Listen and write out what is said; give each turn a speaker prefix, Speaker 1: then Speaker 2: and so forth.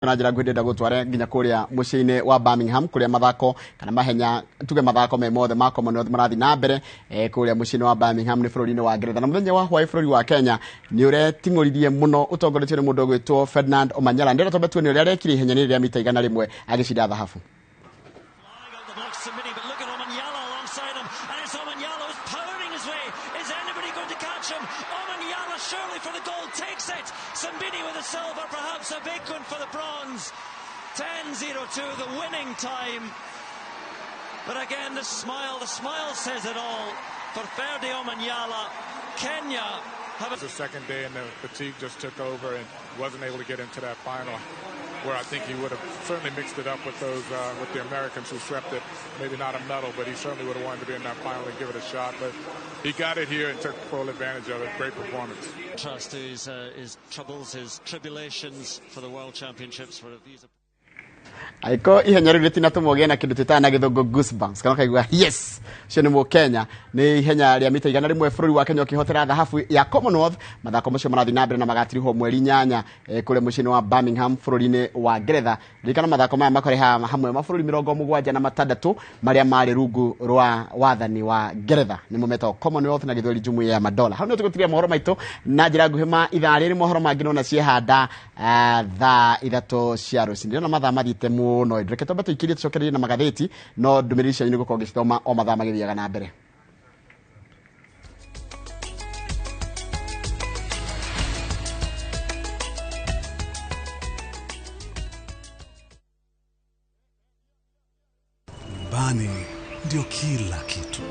Speaker 1: Na njĩra nguhĩ ndĩrenda gũtware nginya kũrĩa mũciĩ-inĩ wa Birmingham, kũrĩa mathako kana mahenya, tuge mathako me mothe ma Commonwealth marathiĩ na mbere kũrĩa mũciĩ-inĩ wa Birmingham nĩ bũrũri-inĩ wa Ngeretha. Na mũthenya wa hwaĩ bũrũri wa Kenya nĩ ũreting'ũririe mũno ũtongoretio nĩ mũndũ ũgwĩtwo Ferdinand Omanyala. Ndĩrenda twambe tuone ũrĩa arekire ihenya-inĩ rĩa mita 100 agĩcinda thahabu.
Speaker 2: But look at Omanyala alongside him, and it's Omanyala who's powering his way. Is anybody going to catch him? Omanyala surely for the gold takes it. Simbine with the silver, perhaps a big one for the bronze. 10:02, the winning time. But again, the smile says it all for Ferdi Omanyala. Kenya have
Speaker 3: the second day, and the fatigue just took over and wasn't able to get into that final, where I think he would have certainly mixed it up with those with the Americans who swept it. Maybe not a medal, but he certainly would have wanted to be in that final and give it a shot. But he got it here and took full advantage of it. Great performance.
Speaker 2: Trust his troubles, his tribulations for the World Championships for a visa.
Speaker 1: Aiko ihenya rĩu rĩtinatũma ũgĩe na kĩndũ twĩtaga na gĩthũngũ goosebumps, kana ũkaigua yes, ũcio nĩ mũkenya. Nĩ ihenya rĩa mita 100 bũrũri wa Kenya ũkĩhotera thahabu ya Commonwealth. Mathako macio marathiĩ na mbere na magatirihwo mweri 8 kũrĩa mũciĩ-inĩ wa Birmingham bũrũri-inĩ wa Ngeretha. Ririkana mathako maya makoreha hamwe mabũrũri 76 marĩa marĩ rungu rwa wathani wa Ngeretha, nĩmo metagwo Commonwealth na gĩthweri Jumuiya ya Madola. Hau nĩho tũgũtiria mohoro maitũ na njĩra nguhĩ ma ithaa rĩrĩ. Mohoro mangĩ nona ciehanda thaa 3 cia rũcinĩ. Ndĩrona mathaa mathiĩte mũno, reke twambe tũikĩrie tũcokererie na magathĩti, no ndũmĩrĩri cianyu nĩ gũkorwo ngĩcithoma o mathaa magĩthiaga na mbere.
Speaker 4: Nyumbani ndio kila kitu.